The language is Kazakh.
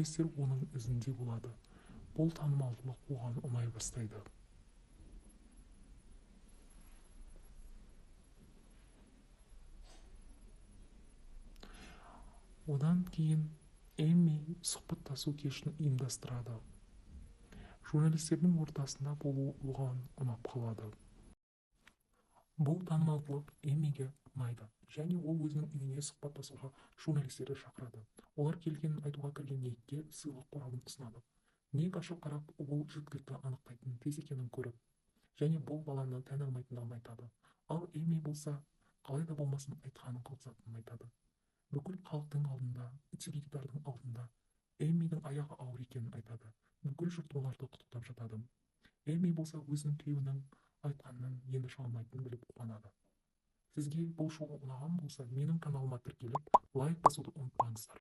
Журналистер оның ізінде болады. Бұл танымалдылық оған ұнай бастайды. Одан кейін Эмми сұхбаттасу кешін ұйымдастырады. Журналистердің ортасында болу оған ұнап қалады. Бұл танымалдылық Эммиге ұнайды және ол өзінің үйіне сұхбаттасуға журналистерді шақырады. Олар келгенін айтуға кірген Никке сыйлық қорабын ұсынады. Ник ашып қарап, ол жүктілікті анықтайтын тест екенін көріп, және бұл баланы тани алмайтындығын айтады. Ал Эмми болса, қалай да болмасын айтқанын қылғызатынын айтады. Бүкіл халықтың алдында, теледидардың алдында Эммидің аяғы ауыр екенін айтады. Бүкіл жұрт оларды құттықтап жатады. Эмми болса өзінің күйеуінің айтқанынан енді шыға алмайтынын біліп қуанады. Сізге бұл шоу ұнаған болса, менің каналыма тіркеліп, лайк басуды ұмытпаңыздар.